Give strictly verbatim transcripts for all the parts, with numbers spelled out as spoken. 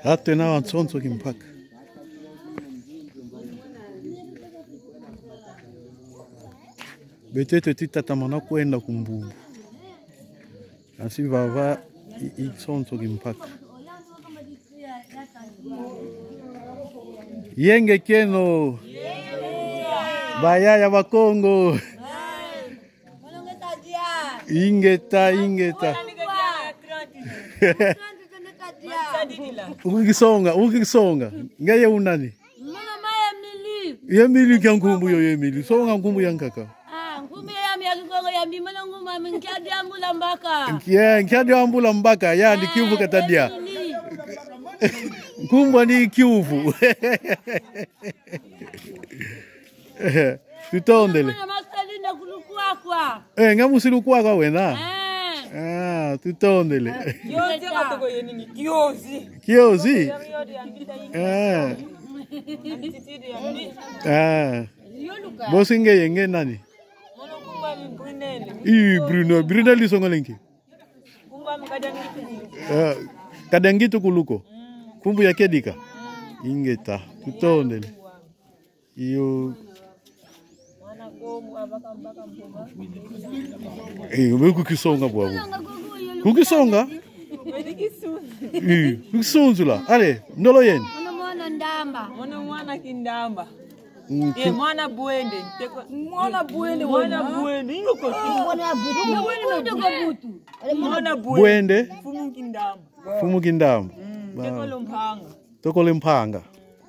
Atu ena wa nsonso kimpaka. Beto tweti tatamana kwenda ku mbubu. Kansi vava i, i nsonso kimpaka. Yenge kieno. Bayaya ba Kongo. Ingeta, ingeta. Ukukisonga, ukukisonga. Ngeye u nani? Mwana ma Emily. Emily, kia nkumbu yo, Emily. Songa nkumbu ya nkaka. Ah, nkumbu ya yami ya Kikongo ya mbi, mwana nguma mi nkia dia mbula mbaka. Nkia, nkia dia mbula mbaka, ya, ni kiuvu kata dia. Emily. Nkumbu ni kiuvu. Tutondele. Mwana Marceline Kulukwakwa. Eh, nga musi Lukwakwa wena? Eh. Ah, tutondele. Kiozi, katoko ye nini? Kiozi. Kiozi? Eh. Attitude ya mbi. Ah. Yo Luka. Bosi ngeye nge nani? Mono nkumbu mi Brunel. I Bruno, Brunel disonga lenki. Nkumbu mi Kadiangitu. Ah, Kadiangitu Kuluko. Mm. Nkumbu ya kedika. Mm. Ingeta, tutondele. Iyo. Eh, we kukisonga bwabu. Kukisonga? Eh, kukisunzula. Ale, ndolo yeni. Mwana, mwana Ndamba. Mwana, mwana Kindamba. Mm, eh, ki- mwana Bwende. Teko- Mwana Bwende, mwana Bwende. Ingo ko. Mwana Bwende. Mwana Bwende. Mwana Bwende. Bwende. Mfumu Kindamba. Mfumu Kindamba. Mm, ba- Tekolo Mpanga. Tekolo Mpanga.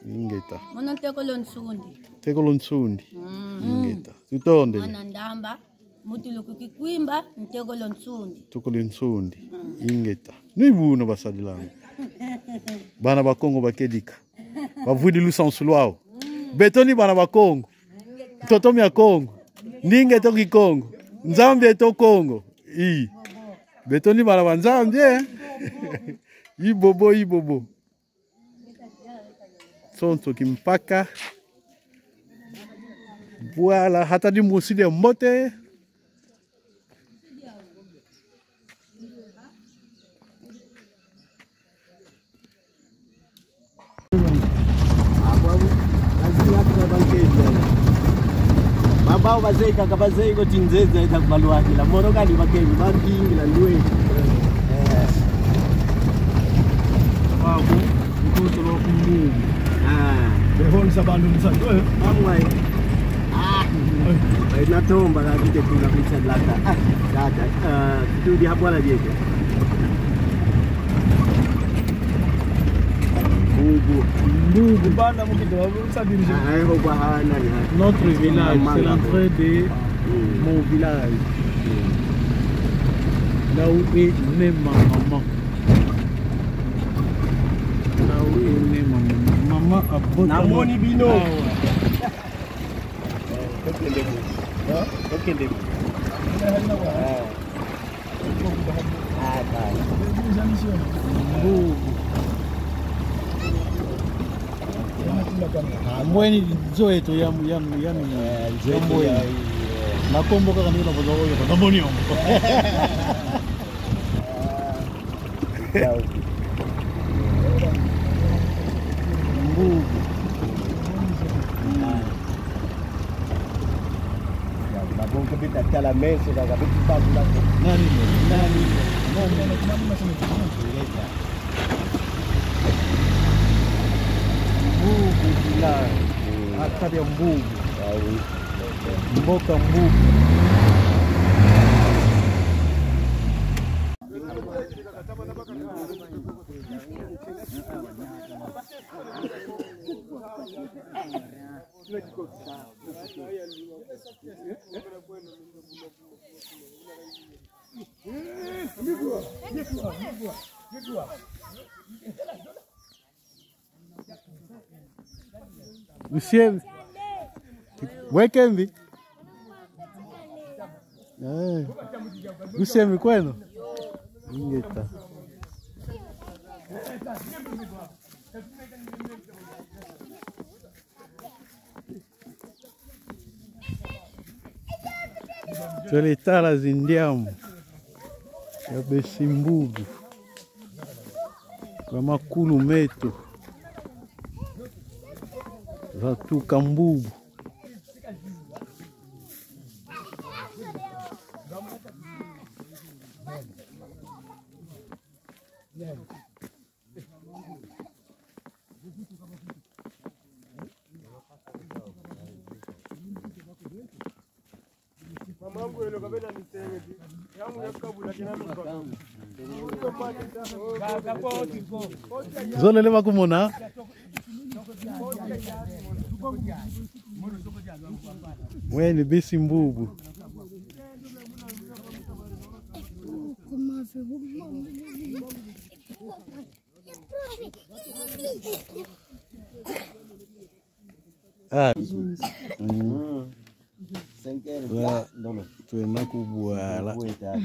Ingeta. Mono Ntekolo Nsundi. Ntekolo Nsundi. Mm. Ingeta. Tutondele. Mwana Ndamba, mutuluku Kikwimba, Ntekolo Nsundi. Ntekolo Nsundi. Mm. Ingeta. Ni buna basadilanga. Bana ba Kongo ba kedika. Bavwidi lusansu lwau. Mm. Beto ni bana ba Kongo. Ntoto mia Kongo. Ndinga eto Kikongo. Nzambi eto Kongo. I. Beto ni bana ba Nzambi, eh. Ibobo, ibobo. Nsonso kimpaka. Voilà, hata di musi dia mbote. Babau bazeye kaka, bazeye ko ti nzenza ita kubalwakila. Moro kadi bakembi, bambingila ndwe. Eh. Babu, nkoto lwa kumbubu. Ah. Behonsa bandu nsatu, eh? Amwai. Ah. Eh. Baina tomba ka kite kuna kucha laka. Ah, dada. Ah, tudi habwala dieke. Mbubu. Mbubu. Banda mukito, wabu sabirije. Ah, ayo kwa hana ya. Notre village, c'est l'entrée de mon village. Là où est née ma maman. Là où est née ma maman. Maman a beau. Namoni bino. Ah ouais. Tokende bo. Hein? Tokende bo. Ah. Ah, kala. Mbubu. Ah, mbweni nzo eto ya, ya, ya, eh, nzo eto ya mbweni. Ya, ya. Na kombo kaka nina bozo oyo, na moni yo. Mbubu. Babongo beta tala meso, kaka beti bakula ko. Nani? Nani? Mbubu village. Mm. Ata dia Mbubu. Ah oui. Mboka Mbubu. Usiemi. Wekembi. Eh. Usiemi kweno. Ingeta. Twele tala zindiamu ya besi Mbubu. Ba makulu meto. Zatuka mbubu. Zolele bakumona. Mweni bisi mbubu. Ah. Mm. Cinq heures, là, ndolo. Twena kubwala. Kweta.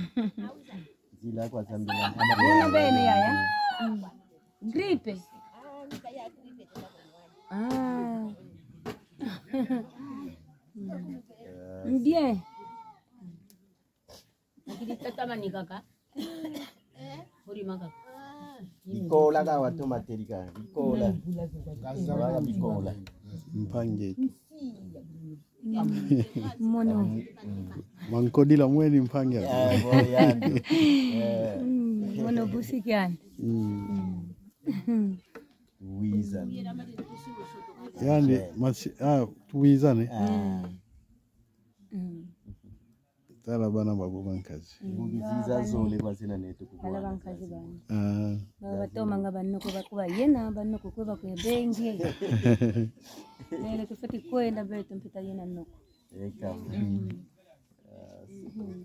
Zila kwa sambila. Bino bene yaya. Grippe. Ah. Bien. Lakini tata manikaka. Uri makaka. Bikola ka watu matelika. Bikola. Bikola. Mpangi. Mono. Mankodila mweni mpangi. Eh, bo yandi. Eh. Mm, mono busi kiani. Mm. Wiza. Yandi, masi-, ah, tuwizane. Ah. Mm. Tala bana babo bankazi. Mm. Mbuki ziza zole kwa zina neto. Bana bankazi bana. Ah. Baba batomanga banoko bakuba yena, banoko kwe bakwe bengi. Lelo tufweti kwenda beto mpita yena noko. Eka. Mm. Ah, mm.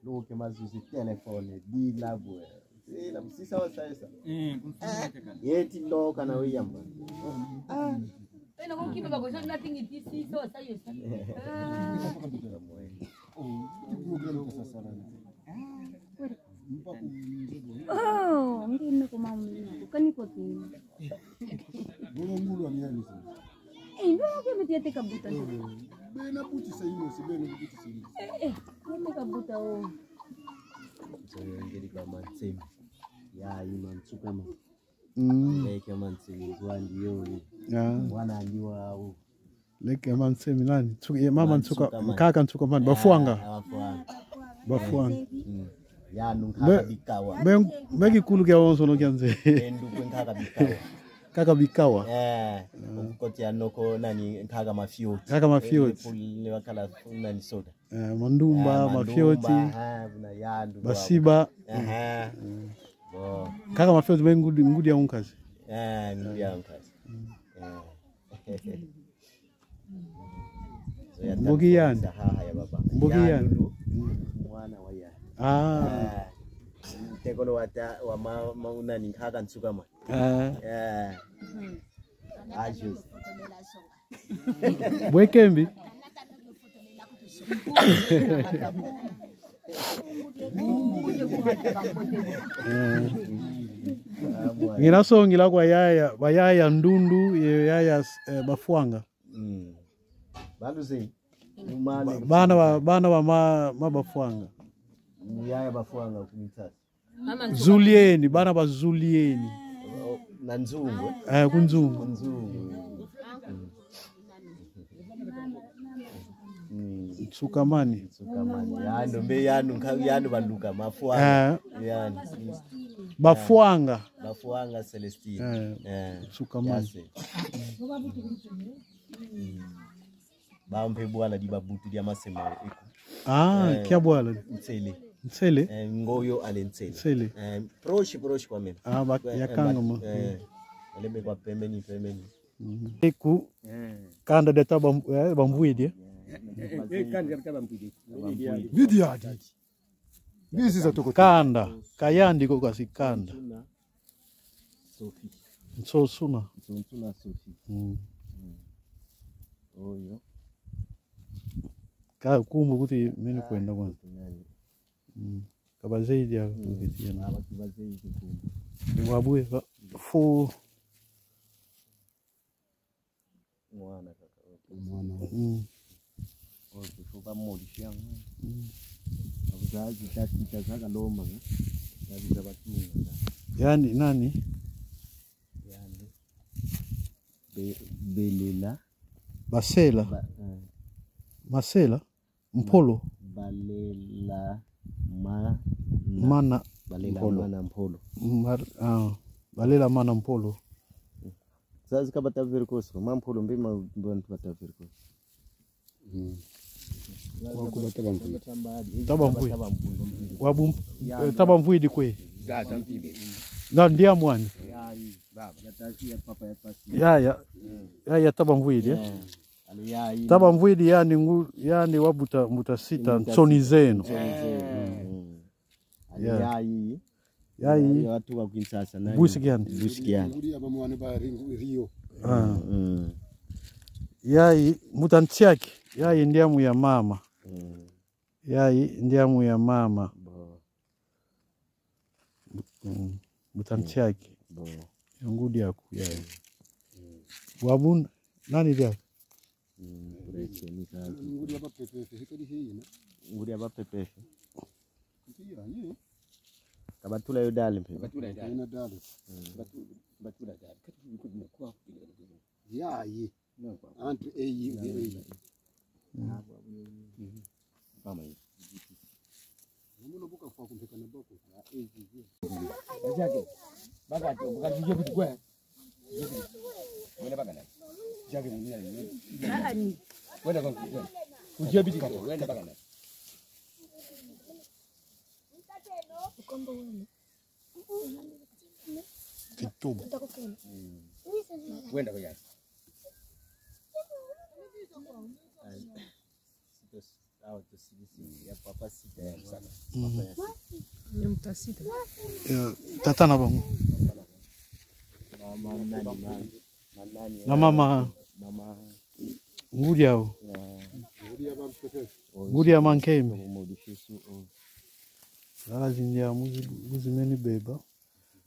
Luke mazuzi telefone, bila bwe. Sila, sisa wa sayo sa. Eh, kumfuna kaka. Yeti ndoka na wiyamba. Ah. Pena ko kiba bako, so nothing it is, so sayo sa. Ah. Oh, ndio niko mama. Kani kwa pili. Bolo ngulu wa miali. Eh, no, ke meti ate kabuta. Eh, bena buti sa ino, si bena buti sa ino. Eh, eh, meti kabuta o. Nzongeli kwa mansemi. Ya, ima nsuka ma. Mm. Leke mansemi, kwa ndiyo. Ya. Mwana ndiwa o. Leke mansemi nani? Nsuka, ye mama nsuka, nsuka mani. Nkaka nsuka mani. Bafwanga. Ah, bafwanga. Bafwanga. Mm. Yandi nkaka bikawa. Be, be kikulu kia wonso no kia nze. Endu kwe nkaka bikawa. Nkaka bikawa. Eh, mm. Koti ya noko nani nkaka mafioti. Nkaka mafioti. Eh, pul-, ne bakala nani soda. Eh, mandumba, eh, mandumba, mafioti. Eh, buna yandi. Basiba. Eh. Mm. Bon. Nkaka mafioti be ngudi, ngudi ya nkazi. Eh, ngudi ya nkazi. Mm. Eh. Mbuki yandi. Mbuki yandi. Mwana wa ya. Ah. Ah. Ntekolo wa ta-, wa ma-, ma-, nani nkaka nsuka ma. Ah. Eh. Ajus. Bwe kembi. Eh. Ngina songila kwa yaya, ba yaya Ndundu, ye yaya, eh, Bafwanga. Mm. Baluze. Ba-, bana ba, bana ba ma, ma Bafwanga. Yaya Bafwanga ku Kinshasa. Mama Nzungu. Zulieni, bana ba Zulieni. Oh, na Nzungu. Eh, ku Nzungu. Ku Nzungu. Mm. Mm. Nsuka mani. Nsuka mani. Yandi, mbe yandi, nka-, yandi baluka, Mafwanga. Eh. Yandi. Bafwanga. Bafwanga Celestine. Eh. Eh. Nsuka mani. Yase. Mm. Ba mpe bwala di babutu dia masema eko. Ah, eh, kia bwala? Nsele. Nsele? Eh, Ngoyo ale Nsele. Nsele. Eh, proche, proche kwa mena. Ah, ba-, kwa, ya eh, kanga ba-, mo. Eh, ale me kwa pembeni, pembeni. Mhm. Eku, eh, kanda dia ta bam-, eh, bambwidi. Eh, eh, kanda dia ta bambwidi. Bambwidi. Bidi ya di. Bizi za toko. Kanda, ka yandi ko kasi kanda. Nsonsuna Sophie. Nsonsuna. Nsonsuna Sophie. Mm. Mm. Oyo. Ka kumbu kuti meni kwenda kwa. Ah, kuti nani? Mm. Ka bazeyi dia. Mm. Kuti yena. Ah, bati bazeyi kuti kumbu. Wabwe, ba-, fu. Mwana kaka. Mwana. Mm. Oyo kufuka moli siang. Mm. Akuza zita, zita zaka loma, eh? Babiza batunga. Yandi nani? Yandi. Be-, Belela. Basela. Ba-, eh. Masela. Mpolo. Balela ma-, na-, Mana. Balela Mpolo. Mana Mpolo. Mar-, ah, Balela Mana Mpolo. Sasa kaba ta verkoso, ma Mpolo mbe ma bantu bata verkoso. Mm. Waku ba Taba Mvwidi. Taba Mvwidi. Wabu-, eh, Taba Mvwidi kwe. Za, za mpimbi. Na ndia mwani. Yaya. Baba. Ya, ya. Ya, ya Taba Mvwidi, eh? Yeah. Taba Mvwidi, yandi ngu-, yandi wa mbuta, mbuta Sita, mbuta Nsoni Sita. Zeno. Nsoni Zeno. Yeah. Mm. Yeah. Yaya. Yaya. Yaya watuka Kinshasa, nani? Busi Kiani. Busi Kiani. Ngudi ya bamwana ba Ringo, Rio. Ah. Mm. Yaya, mbuta Nsiaki. Yaya ndiamu ya mama. Mm. Yaya ndiamu ya mama. Bo. Mm. Mbuta Nsiaki. Bo. Ngudi yaku, yaya. Mm. Wabu nani diaku? Mm, kule cheni kaka. Ngudi ya ba pepefe, hikadi hiyina. Ngudi ya ba pepefe. Nti ya, ye. Ka batula yo dali mpe. Ka batula yo dali. Ka batula yo dali. Mm. Batu-, batula dali. Kati kuliko kwa. Ya, ye. Non, kwa. Entre A I et A I. Non, non, non. Mm. Kama hivi. Muna buka kwa kumpeka na bako. Ya, A I, ye. Jacques, baka tu, baka tu, jacques tu, kwa. Wenda bakala. Jacques, wenda, wenda. Nani? Wenda kwa, wenda. Kujia biti kwa, wenda bakala. Ukombo wenda. Kitubu. Mm. Wenda kwa ya. Ai. Sito, ah, to sibisi. Ya papa Sita ya msana. Mm. Papa ya Sita. Ya mbuta Sita. Ya, tata na bango. Mama nani, mama, mama nani, na mama. Mama. Ngudi yau. Ya. Ngudi ya Mankembe. Ngudi ya Mankembe. Ngudi ya Mankembe. Lala zindia muzi, muzi meni beba.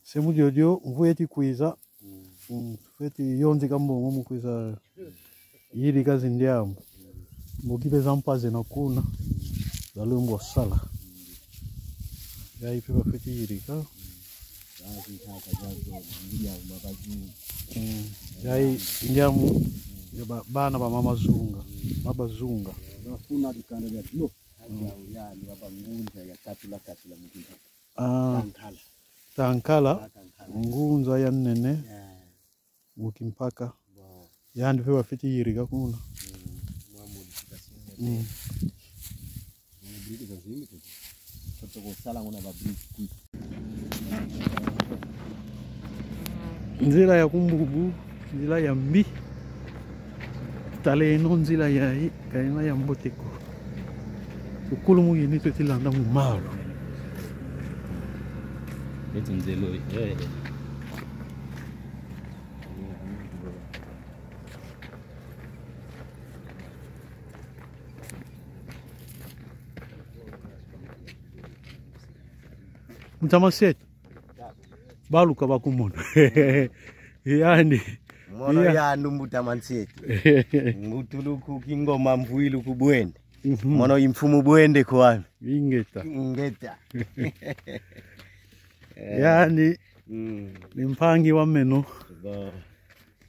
Se mu diodio, mvu eti kwiza. Mm. Mm, fweti yonzika mbongo mu kwiza yidika zindiambu. Mboki mpe za mpasi na kuna. Za lembwa sala. Yayi mpe bafweti yidika. Mm. Yayi ndiamu ya ba-, bana ba mama Zunga. Baba Zunga. Bafuna dikanda dia dlo. Mm. Ya, ya, ni baba ngunza ya katula, katula mu kimpaka. Ah, Tankala. Tankala, ah, Tankala. Ngunza ya nene. Ya. Mu kimpaka. Bon. Yandi mpe bafweti yidika kuna. Mm. Mwa modification. Mm. Mwa briques za zimi tu. Toko sala ngona ba briques kui. Nzila ya ku Mbubu, nzila ya mbi. Taleno nzila yayi, ka yena ya mbote ko. Tukulu mu yini tweti landa mu malu. Eti nzelo, eh. Mbuta Mansete. Baluka bakumona. Yandi. Mono ya- yandi mbuta Mansete. Mbutu luku kingoma mvwilu ku Bwende. Mhm. Mono i mfumu Bwende kwame. Ingeta. Ingeta. Eh. Yandi. Mm. Ni mpangi wa meno. Bon.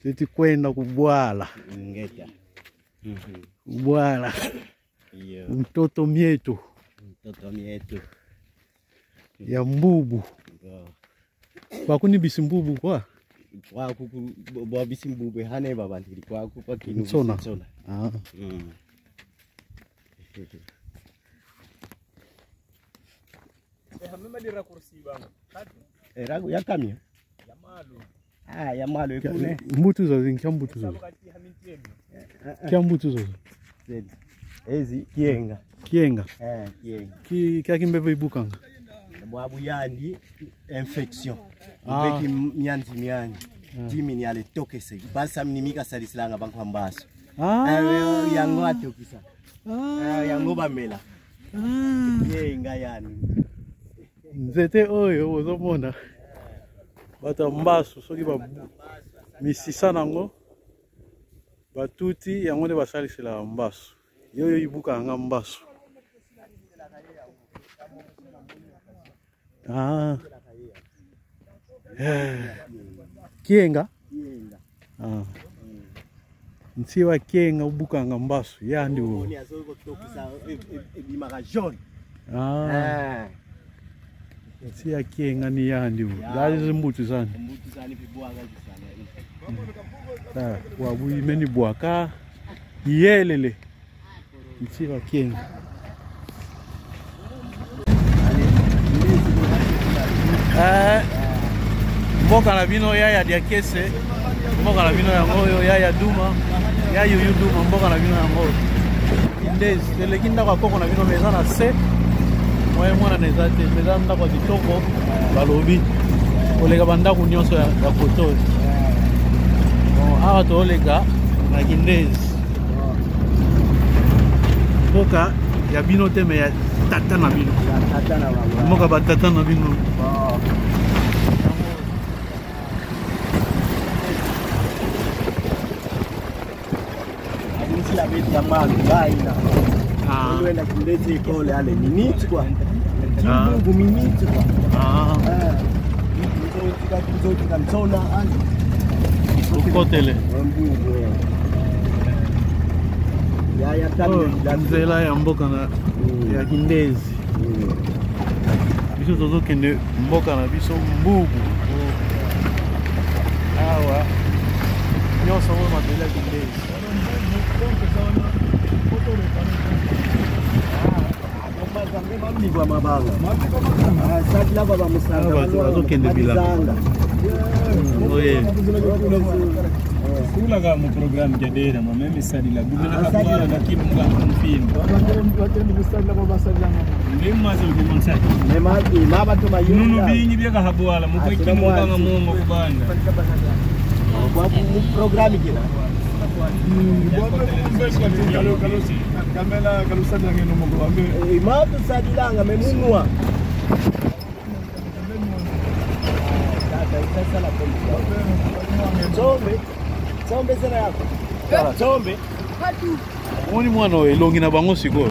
Tweti kwenda ku bwala. Ingeta. Mhm. Ku bwala. Iyo. Ntoto mieto. Ntoto mieto. Ya Mbubu. Iyo. Bakuni bisi Mbubu kwa? Kwaku ku-, bo-, bo bisi Mbubu hane babantiri kwaku kwa kinu bisi Nsona. Nsona. Ah. Mm. Eh, hamema di raccourci bana. Eh, rago ya camion. Ya malu. Ah, ya malu ekune. Mbutu zozo, nkia mbutu zozo? Nkia mbutu zozo? Zedi. Ezi, kienga. Kienga. Eh, kienga. Ki, kia kimpeve ibukanga? Bwabu yandi, infection. Ah. Ubeki m-, mianzi mianzi. Ah. Dimi ni ale tokese. Balsam ni mika salisilanga banko mbasu. Ah. Eh, yango atokisa. Ah. Eh, yango bamela. Ah. Kienga yandi. Nzete oyo, ozomona. Bato ya mbasu, soki ba-, misisa na yango, batuti, yango nde basaliselaka mbasu. Yo, yo ibukanga mbasu. Ah. Eh. Kienga? Kienga. Ah. Mm. Nsi wa Kienga ubukanga mbasu, yandi wo. Moni azo kutokisa, e, e, e, bima ka jaune. Ah. Eh. Nsi ya Kienga ni yandi wo. Ya. Yandi zimbutu zani. Mbutu zani pibwaka zisana. Ah, wabu imeni bwaka. Yelele. Nsi wa Kienga. Eh, mboka na bino yaya Diakese, mboka na bino yango oyo, yaya Duma, ya Yuyu Duma, mboka na bino yango oyo. Kindezi, eleki ndako ya koko na bino, mais eza na se. Moyen mwana na eza te, mais eza ndako ya kitoko, balobi. Koleka bandako nyonso ya, ya koto oyo. Bon, awa toleka na Kindezi. Mboka ya bino te, mais ya tata na bino. Ya tata na bango. Mboka ba tata na bino. Oh. Abinzi la beta malu, baina. Ah. Ndo enda Kindezi école, allez, minutes, quoi. Ah. Kimbungu, minutes, quoi. Ah. Ah. Nzotika, nzotika, nzona, allez. Okotele. Wambungu, eh. Ya, ya, oh, tabi, ya, nzela ya mboka na, mm, ya Kindezi. Mm. Biso tozokende mboka na biso, Mbubu. Awa nyonso oyo mabele ya Kindezi. Mabanga. Ah, sadi laba ba musanga, awa bato bazokende bilanga. Oye. Kulaka mu programme ya dera, ma meme sadi la. Ah, sadi la. Kini mga kumpin. Nde mazo ni monsadi. Ne ma, ma bato ma yunda. Nunu bingi bieka habwala, mu kwa kini mukanga mongo kubanda. Kwa mu programme kina. Kamela kalusadilanga eno moko bambe. Eh, ma tusadilanga me munwa. Tsombe. Tsombe zela yako. Tsombe. Omoni mwana oyo elongi na bango sikoyo.